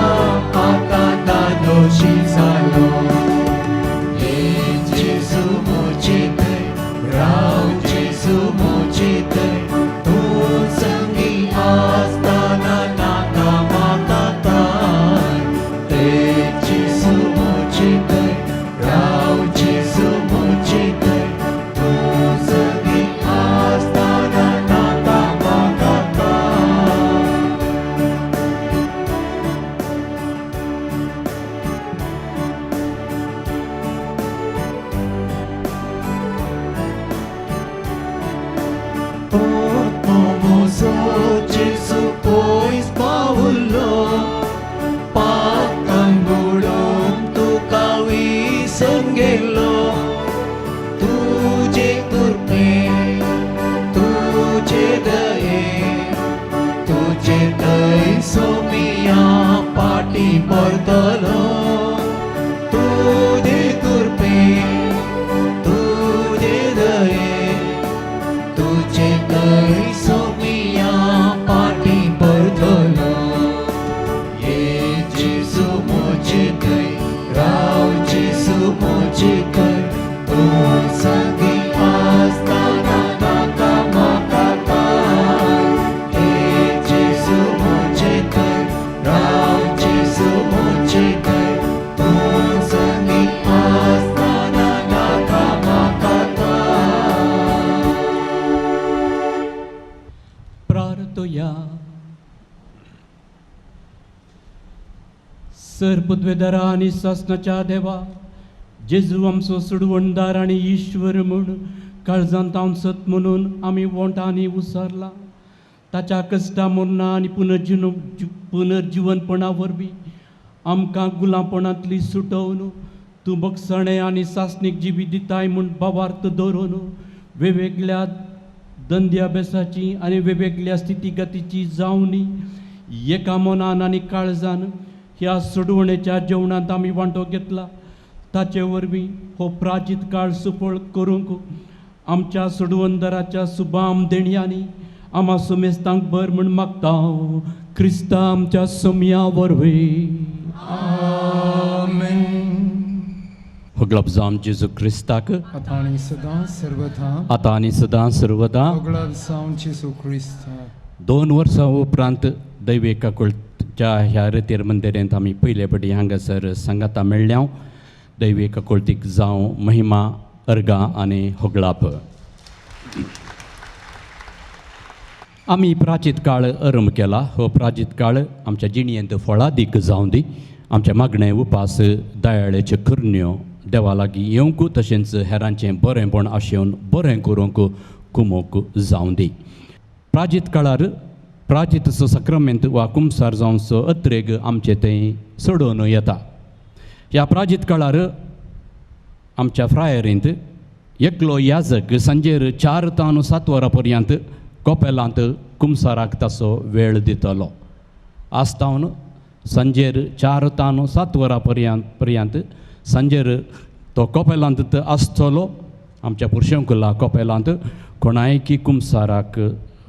आतां दादोशी जालो ये जेजू म्हजे थंय राव जेजू म्हजे थंय तूं संगी आसतना नाका म्हाका ताण ते जेजू म्हजे थंय राव जेजू म्हजे थंय तूं संगी आसतना नाका म्हाका ताण. म्हजो जेजू पयस पावलो पातकान बुडोवन तुका विसरून गेलो तुजे कृपे तुजे दये तुजे थंय सोमिया पाटी परतलो तुजे कृपे तुजे दये तुजे थंय सोमिया पाटी परतलो ये जेजू म्हजे थंय राव जेजू म्हजे थंय तूं संगी आसतना नाका म्हाका ताण ये जेजू म्हजे थंय राव जेजू म्हजे थंय तूं संगी आसतना नाका म्हाका ताण. प्रार्थया. सर पदवेदारा आनी सासणाच्या देवा, जेजू आमचो सुडवणदार आनी ईश्वर म्हूण काळजांत हांव सत म्हणून आमी वोंटांनी उसारला. ताच्या कश्टा, मरणां आनी पुनर्जिवनपणा वरवीं आमकां गुलामपणांतली सुटोवन तूं बक्षाणें आनी सासणीक जिवीत दिताय म्हूण भावार्थ दवरून वेगवेगळ्या धंद्याभ्यासाची आनी वेगवेगळ्या स्थितीगतीची जावनी एका मनान आनी काळजान ह्या सोडवणेच्या जेवणांत आमी वांटो घेतला. ताचे वरवीं हो प्राचीत काळ सुफळ करूंक आमच्या सोडवणदाराच्या सुबाम देणयांनी आमा सुमेस्तांक बर म्हूण मागता, क्रिस्ता आमच्या सोमया वरवीं. आमेन. होगळप जावं जेजू क्रिस्ताक. आतां आनी सदां सर्वथा. आतां आनी सदां सर्वदा. होगळप जावं जेजू क्रिस्ताक. 2 वर्सां उपरांत दैवी काकुळच्या ह्या रतीर मंदिरेंत आमी पयले फावटी हांगासर सांगाता मेळ्ळ्या. दैवी काकुळतीक जावं महिमा, अर्गां आनी होगळाप. आमी प्राचीत काळ अरंभ केला. हो प्राचीत काळ आमच्या जिणयेंत फळादीक जावं दी. आमच्या मागणें, उपास, दयाळेच्यो करण्यो देवा लागीं येवंक तशेंच हेरांचें बरेंपण आशेवन बरें करूंक कुमोक जावं दी. प्राचीत काळार प्राचीतचो सक्रमेंत वा कुमसार जावचो अत्रेग आमचे थंय सोडोवन येता. ह्या प्राचीत काळार आमच्या फ्रायरींत एकलो याजक सांजेर 4 तावन 7 वरां पर्यंत कोपेलांत कुमसाराक ताचो वेळ दितलो. आज तावन सांजेर 4 तावन 7 वरां पर्यंत पर्यंत सांजेर तो कोपेलांत आसतलो. आमच्या पुरुशंकुला कोपेलांत कोणायकी कुमसाराक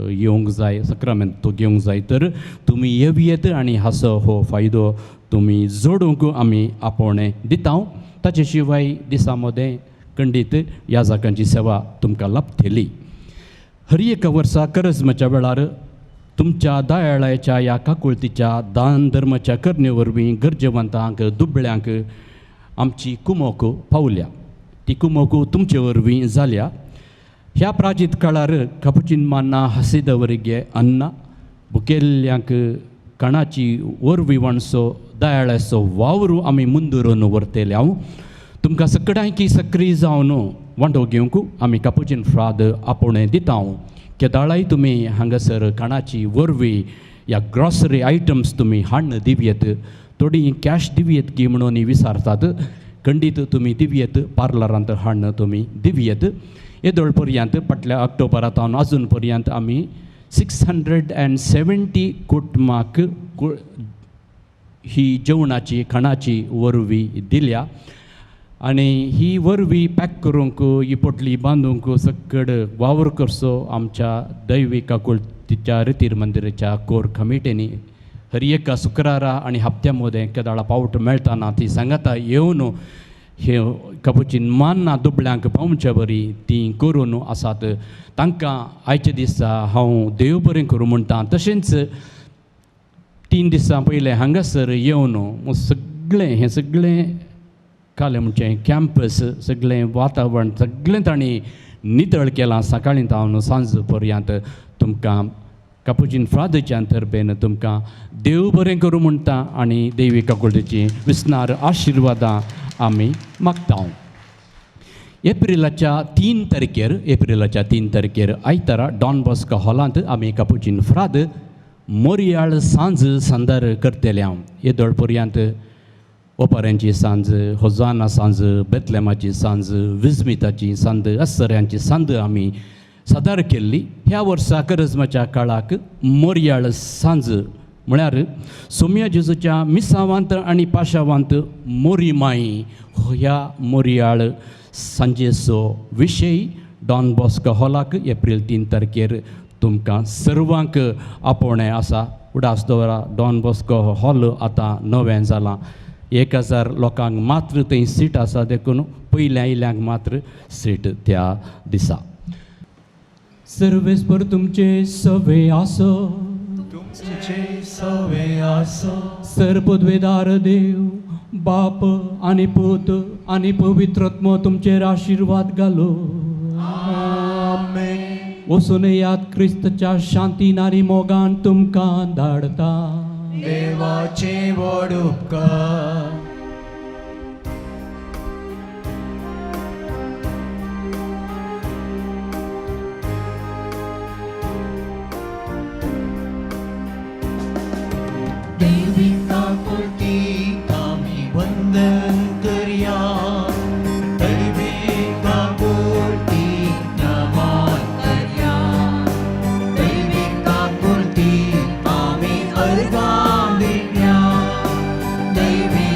येवंक जाय, सक्रामेंत तो घेवंक जाय तर तुमी येवयेत आनी हाचो हो फायदो तुमी जोडूंक आमी आपोवणें दिता. ताचे शिवाय दिसा मदें खंडीत ह्या जागांची सेवा तुमकां लाभतली. हर एका वर्सा करजमाच्या वेळार तुमच्या दयाळाच्या ह्या काकुळतीच्या दान धर्माच्या करणे वरवीं गरजेवंतांक, दुबळ्यांक आमची कुमोक पावल्या. ती कुमोक तुमचे वरवीं जाल्या. ह्या प्राचीत काळार कपुचीन मान्ना, हसिद वर्गे अन्ना, भुकेल्ल्यांक कणाची वरवीं वणसो दयाळाचो वावरू आमी मुंदरून व्हरतले. हांव तुमकां सगळ्यांकी सक्रीय जावन वांटो घेवंक आमी कापुचीन फ्राद आपोवणें दिता. केदाळाय तुमी हांगासर कणाची वरवीं या ग्रॉसरी आयटम्स तुमी हाडून दिवयेत. थोडीं कॅश दिवयेत की म्हणून विचारतात, खंडीत तुमी दिवयेत, पार्लरांत हाडून तुमी दिवयेत. येदोळ पर्यंत फाटल्या ऑक्टोबरांत अजून पर्यंत आमी 670 कुटुंबाक ही जेवणाची खाणाची वरवी दिल्या आनी ही वरवी पॅक करूंक ही पोटली बांदूंक सकड वावर करचो आमच्या दैवी काकुळतीच्या रितीर मंदिराच्या कोर कमिटींनी हर एका शुक्रारा आनी हप्त्या मदें केदाळा पावट मेळटाना ती सांगाता येवन हे कपुचीन मान्ना दुबळ्यांक पावचे बरी ती करून आसात. तांकां आयच्या दिसा हांव देव बरें करूं म्हणटा. तशेंच 3 दिसां पयलें हांगासर येवन सगळें हें सगळें कालें म्हणचें कॅम्पस सगळें वातावरण सगळें तांणी नितळ केलां सकाळीं तावन सांज पर्यंत. तुमकां कापुचीन फ्रादच्या तर्फेन तुमकां देव बरें करूं म्हणटा आनी देवी काकुळतेची विसनार आशिर्वादां आमी मागता. एप्रिलाच्या 3 तारखेर, एप्रिलाच्या 3 तारखेर आयतारा डॉन बॉस्को हॉलांत आमी कापुचीन फ्राद मोरयाळ सांज सांदार करतले. हांव येदोळ पर्यंत ओपाऱ्यांची सांज, होजाना सांज, बेतलेमाची सांज, विजमिताची सांज, असऱ्यांची सांज आमी सादर केल्ली. ह्या वर्सा करजमाच्या काळाक मोरयाळ सांज म्हळ्यार सोम्या जेजूच्या मिसावांत आनी पाशावांत मोरी माई ह्या मोरयाळ सांजेचो विशय डॉन बॉस्को हॉलाक एप्रील 3 तारखेर तुमकां सर्वांक आपोवणें आसा. उडास दवरा, डॉन बॉस्को हॉल आतां नवें जालां, 1000 लोकांक मात्र थंय सीट आसा, देखून पयल्या आयिल्ल्यांक मात्र सीट त्या दिसा. सर्वेस्पर तुमचे सवे आसो, तुमचे सवे आसो. सर्वपदवेदार देव बाप आनी पूत आनी पवित्र आत्मो तुमचेर आशिर्वाद घालो. आमेन. वचून याद क्रिस्तच्या शांतीन आनी मोगान तुमकां धाडता. देवाचे व्हड उपकार. देवी काकुळतीक आमी वंदन करया, देवी काकुळतीक नमन करया, देवी काकुळतीक आमी अर्गां दिवया, देवी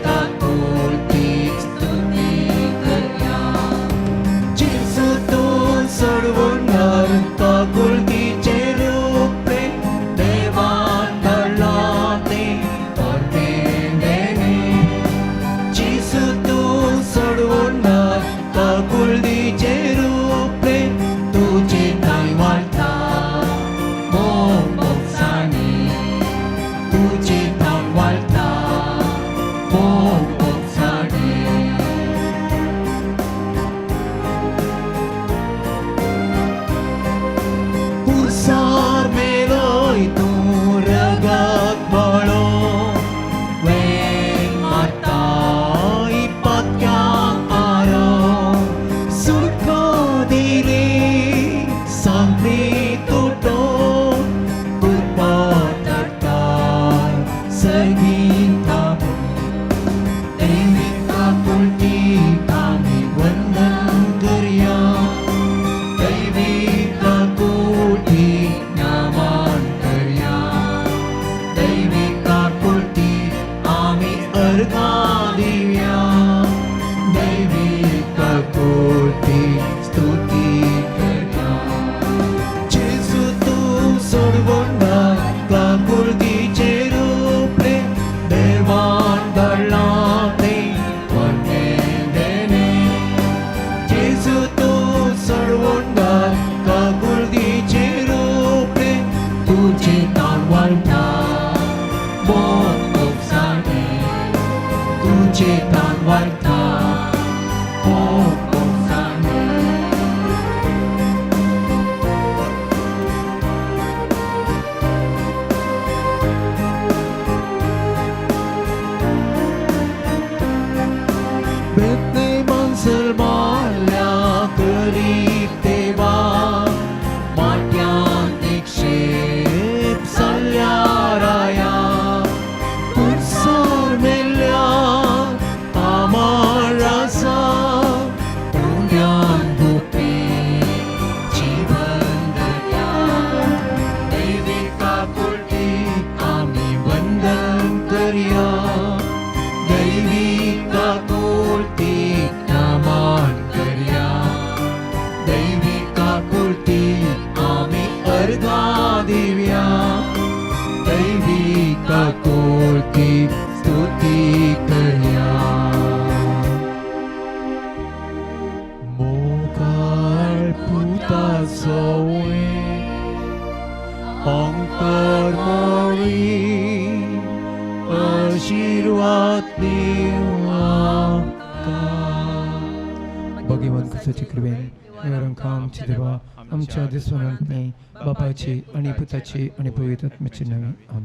काकुळतीक स्तुती करया. जेजू तूं सोडवणार काकुळतीचें रूप देवान धाडलां तें परतें देणें. जेजू तूं सोडवणार काकुळतीचें रूप तुजें थंय वाडटा मोग मोगसाणी, तुजें थंय वाडटा मोग मोगसाणी. पुरसार मेलोय तूं रगत बळो वेंग मारताय पातक्यांक आरो, सुटको दिली सांखळी तुटोन कृपा धाडटाय सर्गीं थांबून. देवी काकुळतीक आमी वंदन करया, देवी काकुळतीक नमन करया, देवी काकुळतीक आमी अर्गां दिवया, देवी काकुळतीक स्तुती करया. जेजू तूं सोडवणार काकुळतीचें रूप देवान धाडलां तें परतें देणें. जेजू तूं सोडवणार काकुळतीचें रूप तुजें ताण वाडटा मोग मोगसाणें, तुजें ताण वाडटा मोग मोगसाणें. बेतलेमान सलमाल्या गरीब देवा माट्यांत निक्षेप जाल्ल्या आशिर्वाद दिव आमकां. भगवान कुसाची कृपेन निवारण आमची देवा आमच्या दिसवनांत बापाची आनी पुताची आनी पवित्र आत्म्याची नांवान. आमेन.